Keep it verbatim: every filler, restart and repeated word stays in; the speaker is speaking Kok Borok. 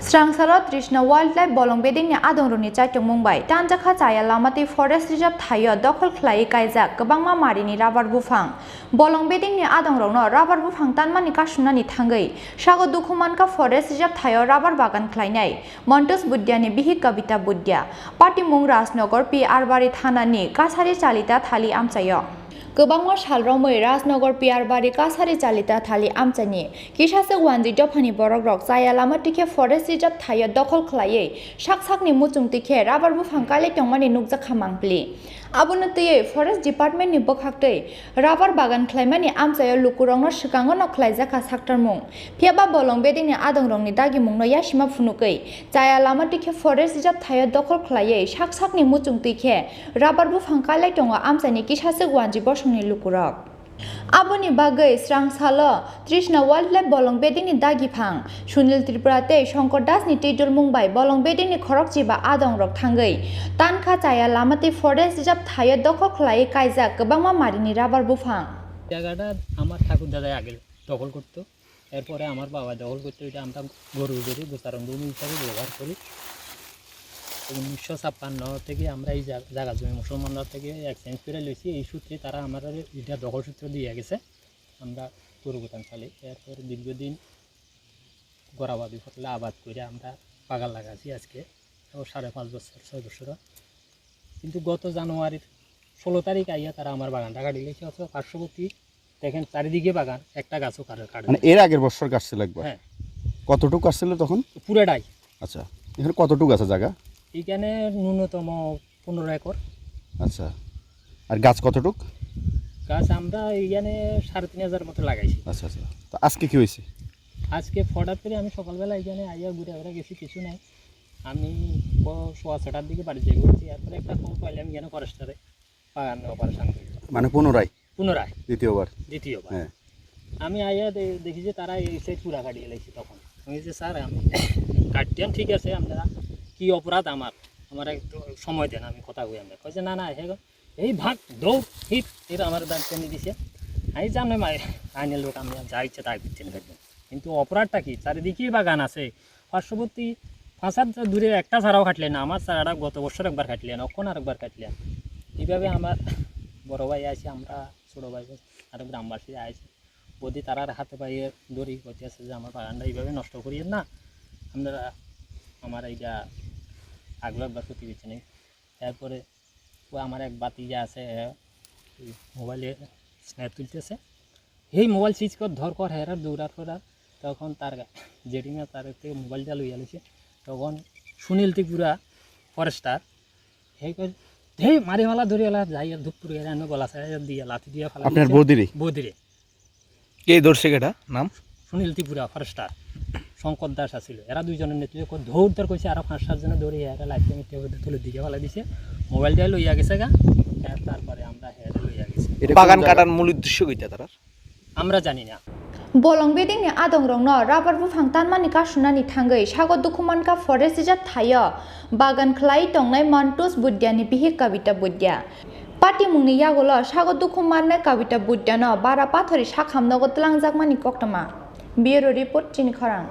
Srangsalo Trishna Wildlife bolong bedengni adongrokni chaitokmung bai tanjakha chaya lama tei forest reserve thaio dokhol khlaiwi kaijak kwbangma marini rubber buphang. Bolong bedengni adongrokno rubber buphang tanmani kasunani thangwi sago dukhu mankha forest reserve thaio rubber bagan khlainai Montus Budiani bihik Kavita Budia. Patimung Rajnagar P R Bari thanani Kasari Chalita thali amchaio. Kwbangma sal romwi Rajnagar P R Bari Kasari Chalita thali amchaini kisaswk wanjwi dophani borokrok chaya lama tikhe forest reserve thaio dokhol khlaiwi sak sakni muchung tikhe rubber buphang kailai tongmani nukjakha mangpili. Abono twiwi forest department ni bwkhaktwi rubber bagan khlaimani amchaio lukurokno swkango no khlaijakha saktarmung. Phiyaba bolong bedengni adongrokni dagimungno yasima phunukwi chaya lama tikhe forest reserve thaio dokhol khlaiwi sak sakni muchung tikhe rubber buphang kailai tongo amchaini kisaswk wanjwi bosongni lukurok. Aboni bagwi srangsalo Trishna Wildlife bolong bedengni dagiphang Sunil Tripura tei Shankar Das ni twi dulmung bai bolong bedengni khorokchiba adongrok thangwi tankha chaya lama tei forest reserve thaio dokhol khlaiwi kaijak kwbangma marini rubber buphang. জায়গাটা আমার ঠাকুর দাদাই আগে দখল করতো, এরপরে আমার বাবা দখল করতো। এটা আমরা গরুর গরু গোচারণ ভূমি হিসাবে ব্যবহার করি। উনিশশো ছাপ্পান্ন থেকে আমরা এই জা- জায়গা জমি মুসলমানরা থেকে এক্সচেঞ্জ করে লইছি। এই সূত্রে তারা আমাদের এটা দখল সূত্র দিয়ে গেছে। আমরা গরু গোতান চালাই। এরপরে দীর্ঘদিন গড়াবাদি ফসলে আবাদ করে আমরা বাগান লাগাইছি আজকে ও সাড়ে পাঁচ বছর, ছয় বছর। কিন্তু গত জানুয়ারির ষোলো তারিখ আইয়া তারা আমার বাগানটা কাটি লেগেছে। অথচ পার্শ্ববর্তী দেখেন, চারিদিকে বাগান, একটা গাছও কাটে কাটে মানে না। এর আগের বছর কাটছিল একবার? হ্যাঁ। কতটুকু কাটছিল তখন? পুরাটাই। আচ্ছা, এখানে কতটুকু আছে জায়গা? এখানে ন্যূনতম পনেরো একর। আচ্ছা, আর গাছ কতটুক? গাছ আমরা এখানে সাড়ে তিন হাজার মতো লাগাইছি। আচ্ছা আচ্ছা, তো আজকে কি হয়েছে? আজকে হঠাৎ করে আমি সকালবেলা এখানে আইয়া ঘুরে ঘুরে গেছি, কিছু নাই। আমি প- সোয়া ছটার দিকে বাড়ি যাই বলছি, এরপরে একটা ফোন পাইলাম এখানে ফরেস্টারে, বাগান অপারেশন। মানে পুনরায়? পুনরায়। দ্বিতীয়বার? দ্বিতীয়বার। হ্যাঁ। আমি আইয়া দে- দেখি যে তারা এই সাইড পুরা কাটিয়ে লাইছে। তখন আমি যে, "স্যার, আমি কাটতেন, ঠিক আছে, আপনারা কি অপরাধ আমার? আমার একটু সময় দেন, আমি কথা কই আমরা।" কইছে, "না, না, হে এই ভাগ, দৌড়, হিট।" এটা আমার ব্যাগ টেনে দিছে। আমি জানি, মা- আইনের লোক, আমি যা ইচ্ছে তাই করছেন। কিন্তু অপরাধটা কি? চারিদিকেই বাগান আছে, পার্শ্ববর্তী পাঁচ হাত দূরে একটা ছাড়াও কাটলে না। আমার ছাড়াটা গত বছর একবার কাটলেন, অখন আর একবার কাটলেন। এইভাবে আমার বড় ভাই আছে, আমরা ছোট ভাই, আরো গ্রামবাসী আছে, যদি তারার হাতে পায়ে দড়ি করতে আছে যে আমার বাগানটা এইভাবে নষ্ট করিয়েন না, আপনারা আমার এইটা আগলো একবার ক্ষতি করছে নেই। এরপরে ও আমার এক বাতি যে আছে, মোবাইলে স্ন্যাপ তুলতেছে। সেই মোবাইল সুইচ কর ধর কর হেরার দৌড়ার ফেরার, তখন তার জেঠিমা তার থেকে মোবাইলটা লইয়া লইছে। তখন সুনীল ত্রিপুরা ফরেস্টার, সেই কই, "ধেই, মারি মালা, ধরি মালা, যাই আর ধুপ করে এনে গলা ছাড়া দিয়ে লাথি দিয়ে ফালা আপনার দিছে।" বৌদিরে? বৌদিরে। কে ধরছে এটা নাম? সুনীল ত্রিপুরা ফরেস্টার, শঙ্কর দাস আছিল। এরা দুইজনের নেতৃত্বে কই দৌড় দৌড় কইছে, আরো পাঁচ সাত জনে দৌড়ে এরা লাইফে মিথ্যে করে তুলে দিকে ফালা দিছে। মোবাইলটা লইয়া গেছে গা, আর তারপরে আমরা হেরে লইয়া গেছি। এটা কোন বাগান জায়গা? কাটার মূল উদ্দেশ্য কিতা তারার? আমরা জানি না। Bolong bedengni adongrokno rubber buphang tanmani kasunani thangwi sago dukhu mankha forest reserve thaio bagan khlai tongnai Montus Budiani bihik Kavita Budia. Patimungni yagulo sago dukhu mannai Kavita Budiano bara pathori sakhamnogo twlangjakmani koktwma. Bureau report, Chini Khorang.